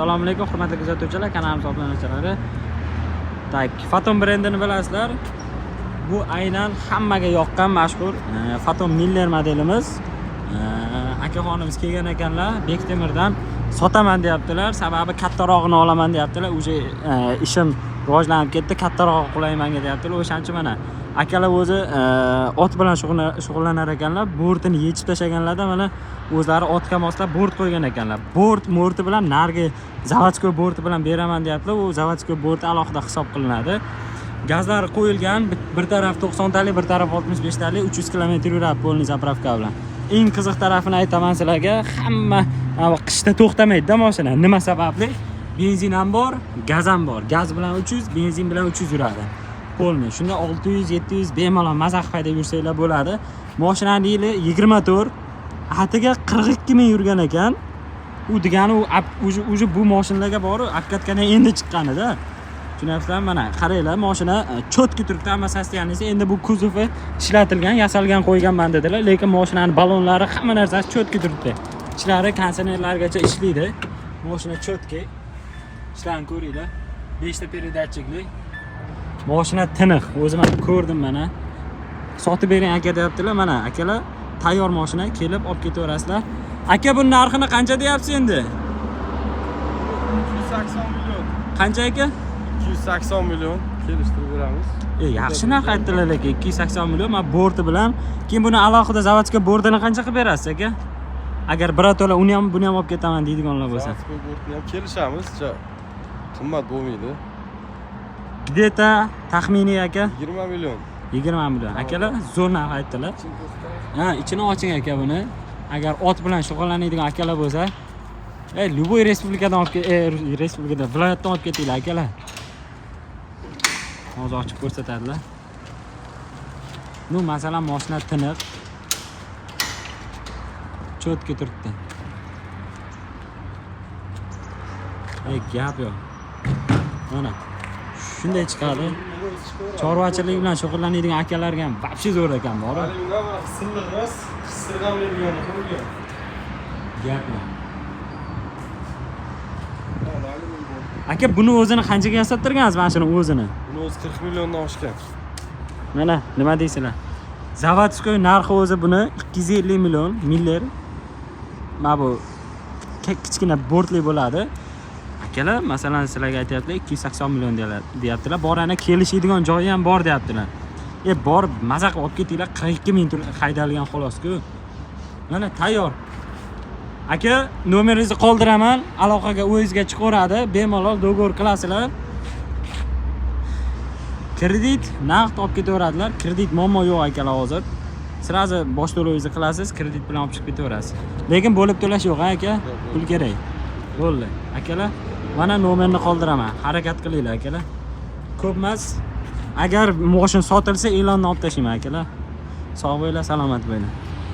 Assalomu alaykum, hurmatli kuzatuvchilar, kanalimiz obunachilari. Так, Foton brendini bilasizlar. Bu aynan hammaga yoqqan mashhur Foton Miller modelimiz. Akaxonimiz kelgan ekanlar, Bektemirdan sotaman deyaptilar. Sababi kattarog'ini olaman deyaptilar. Уже ishim rivojlanib ketdi, kattarog'i qulay menga deyaptilar. O'shaning uchun mana akalar o'zi ot bilan shug'ullanar ekanlar. Bortini yechib tashlaganlarda mana o'zlari otga moslab bort qo'ygan ekanlar. Bort morti bilan narigi заводской borti bilan beraman deyaptilar. U заводской borti alohida hisob qilinadi. Gazlari qo'yilgan, bir taraf 90 talik, bir taraf 65 talik, 300 km yuradi полный заправка bilan. Eng qiziq tarafini aytaman sizlarga, hamma qishda to'xtamaydi-da mashina. Nima sababli? Benzin ham bor, gaz ham bor. Gaz bilan 300, benzin bilan 300 yuradi. Полный. Shunda 600, 700 bemalol maza qilib haydab yursanglar bo'ladi. Mashinani yili 24, atiga 42 ming yurgan ekan. U degani u уже bu mashinalarga borib обкатка dan endi chiqqanida. Tushunyapsizlarmi? Mana qaranglar, mashina чётко turibdi, hamma состояние si. Endi bu kuzovi ishlatilgan, yasalgan qo'yganman dedilar, lekin mashinani ballonlari, hamma narsasi чётко turibdi. Ichlari konditsionerlargacha ishlaydi. Mashina чётко. Ishlarni ko'ringlar. 5 ta передатчик li. Mashina tiniq. O'zim ham ko'rdim mana. Sotib bering aka deyaptilar. Mana akalar, tayyor mashina, kelib olib ketaverasizlar. Aka, buni narxini qancha deyapsiz endi? 280 million. Qancha, aka? 280 million kelishtirib beramiz. Yaxshi narx aytdilar lekin, 280 million mana borti bilan. Keyin buni alohida заводской bortini qancha qilib berasiz, aka? Agar birato'la uni ham, buni ham olib ketaman deydiganlar bo'lsa. Заводской bortini ham kelishamiz, qimmat bo'lmaydi. Где-то taxminiy, aka? 20 million. 20 million. Akalar, zo'r narx aytdilar. Ha, ichini oching, aka, buni. Agar ot bilan shug'ullanadigan akalar bo'lsa, любой respublikadan olib respublikadan, viloyatdan olib ketinglar, akalar. Hozir ochib ko'rsatadilar. Ну, masalan, mashina tiniq. Чётко turibdi. Ey, gap yo'q. Mana shunday chiqadi. Chorvachilik bilan shug'ullanadigan akalarga ham вообще zo'r ekan, bor. Silliq emas, qistirganmaydigan qo'ygan. Gap yo'q. Aka, buni o'zini qanchaga yasattirgansiz, mana shuni o'zini? Buni o'zi 40 milliondan oshgan. Mana nima deysizlar? Заводской narxi o'zi buni 250 million Miller. Mana bu kichkina bortli bo'ladi. Akalar, masalan, sizlarga aytyaptilar, 280 million deyaptilar. Bor, ana kelishadigan joyi ham bor deyaptilar. Borib maza qilib olib ketinglar, 42 ming haydalgan xolos-ku. Mana tayyor. Aka, nomeringizni qoldiraman, aloqaga o'zingizga chiqaveradi, bemalol договор qilasizlar. Kredit, naqd olib ketaveradilar. Kredit muammo yo'q, akalar, hozir. Сразу bosh to'lovingizni qilasiz, kredit bilan olib chiqib ketaverasiz. Lekin bo'lib to'lash yo'q, ha, aka? Pul kerak. Bo'ldi. Akalar, mana nomerni qoldiraman. Harakat qilinglar, akalar. Ko'p emas. Agar moshin sotilsa, e'lonni olib tashlayman, akalar. Sog' bo'linglar, salomat bo'linglar.